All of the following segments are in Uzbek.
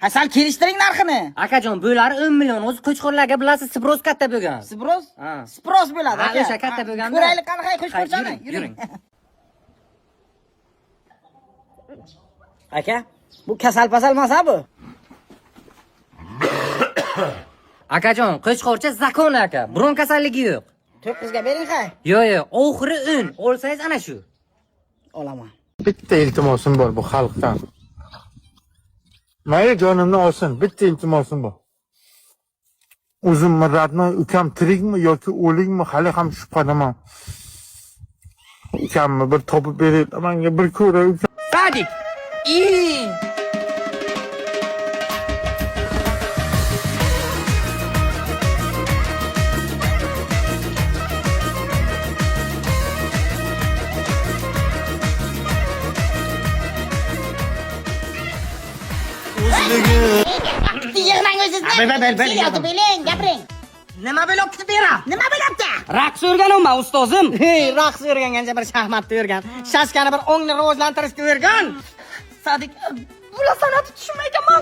Ha, sal kelishtiring narxini. Akajon, bular 10 million. O'zi qo'chqorlarga bilasiz, спрос katta bo'lgan. Спрос? Ha. Спрос bo'ladi, Ha, aka. o'sha katta bo'lganda. Ko'raylik qanaqa Ha, qo'chqorchani. yuring, yuring. Aka, bu kasal pasal emas ha bu. Akajon, qo'chqorcha закон aka. Biron kasalligi yo'q. 9 ga bering ha. Yo'q, yo'q, oxiri 10. Olsangiz ana shu. Olaman. Bitta iltimosim bor bu xalqdan. Mayli jonimni olsin, bitta iltimosim bor. O'zimni родной ukam tirikmi yoki o'likmi hali ham shubhadaman. Ukamni bir topib bering, menga bir ko'ray ukam. Sadik. I. Yig'lang o'zingizni. Bel, bel, bel, Yotib beling, gapiring. Nima bo'libdi bera? Nima bo'libdi? Raqs o'rganaman, ustozim. Hey, raqs o'rgangancha bir shaxmatni o'rgan. Shashkani bir ongni rivojlantirishga o'rgan. Sadik, bular san'atni tushunmaykanman.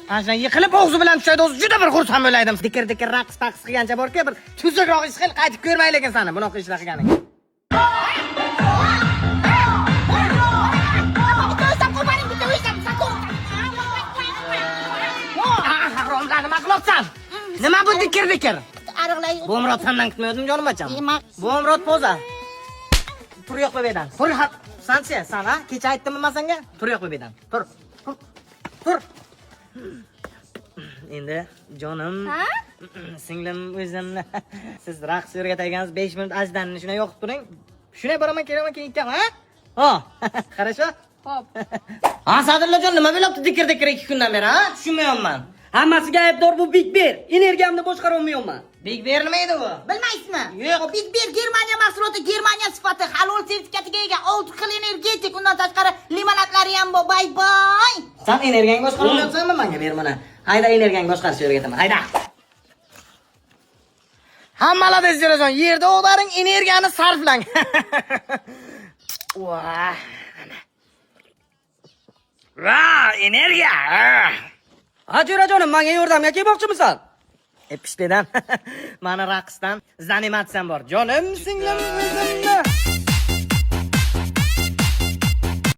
Ana shundan yiqilib og'zi bilan tushadi, o'zi juda bir xursand bo'laydim. Dikir-dikir raqs paqs qilgancha borku, bir tuzukroq ish qil, qaytib ko'rmay lekin seni bunaqa ishlar qilganing. Bitta o'ysam qo'ymaring, bitta o'ysam zakon. Haromlar, nima qilyapsan? Nima bu dikir-dikir? Ariqlay. Bo'mrot sandan kutmayotdim jonim bacham. Nima? Bo'mrot poza. Tur yo'q bedan. Tur ha, sanchi, san ha? Kecha aytdimmi men senga? Tur yo'q bedan. Tur. Tur. Tur. Endi jonim, Ha? singlim o'zimni siz raqs o'rgatayotganingiz 5 minut ajdanni shunday yoqib turing. Shunday boraman, kelaman, keyin ikkaman, ha? Ha, хорошо? Xo'p. Ha, Sadullajon nima bo'lyapti dikir-dikir 2 kundan beri, ha? Tushunmayapman. Hammasiga aybdor bu Big Bear. Energiyamni boshqara olmayapman. Big Bear nima edi bu? Bilmaysizmi? Yo'q. Big Bear Germaniya mahsuloti, Germaniya sifati, halol sertifikatiga ega, olti xil energetik, undan tashqari limonadlari ham bor. Bay bay. San energiyangni boshqara olmayapsanmi menga ber mana. Hayda energiyangni boshqarishni o'rgataman. Hayda. Hammalar jo'rajon, yerda o'g'daring energiyani sarflang. Voah. Va, energiya. Ha, jo'rajonim, menga yordamga kelmoqchimisan? E pishdedan. Mani raqsdan zanimatsiyam bor. Jonim, singlim, o'zimni.